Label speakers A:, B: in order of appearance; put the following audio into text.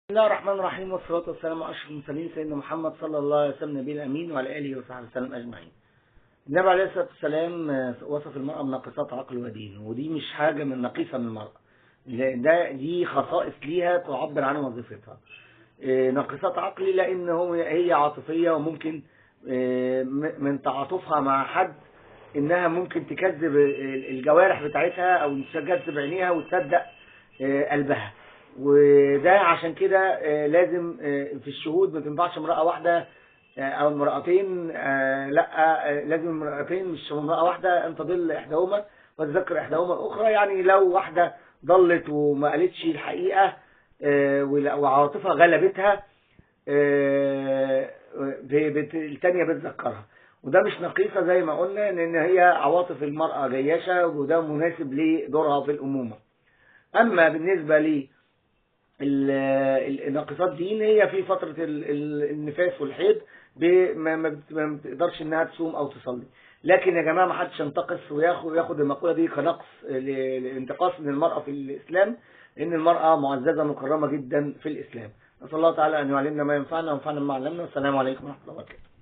A: بسم الله الرحمن الرحيم، والصلاة والسلام على أشرف المرسلين سيدنا محمد صلى الله عليه وسلم نبي الأمين وعلى آله وصحبه وسلم أجمعين. النبي عليه الصلاة والسلام وصف المرأة بناقصات عقل ودين، ودي مش حاجة من نقيصة من المرأة، ده دي خصائص ليها تعبر عن وظيفتها. ناقصات عقل لأن هي عاطفية، وممكن من تعاطفها مع حد إنها ممكن تكذب الجوارح بتاعتها أو تكذب عينيها وتصدق قلبها، وده عشان كده لازم في الشهود ما تنفعش امرأة واحدة او امرأتين، لا لازم امرأتين مش امرأة واحدة، ان تضل احداهما وتذكر احداهما الاخرى. يعني لو واحدة ضلت وما قالتش الحقيقة وعواطفها غلبتها، الثانية بتذكرها، وده مش نقيصة زي ما قلنا، لان هي عواطف المرأة جياشة وده مناسب لدورها في الأمومة. اما بالنسبة لي الناقصات دين، هي في فترة النفاس والحيض ما بتقدرش انها تصوم او تصلي. لكن يا جماعة ما حدش ينتقص وياخد المقولة دي كنقص لانتقاص من المرأة في الإسلام، لأن المرأة معززة مكرمة جدا في الإسلام. نسأل الله تعالى أن يعلمنا ما ينفعنا وينفعنا بما علمنا. والسلام عليكم ورحمة الله وبركاته.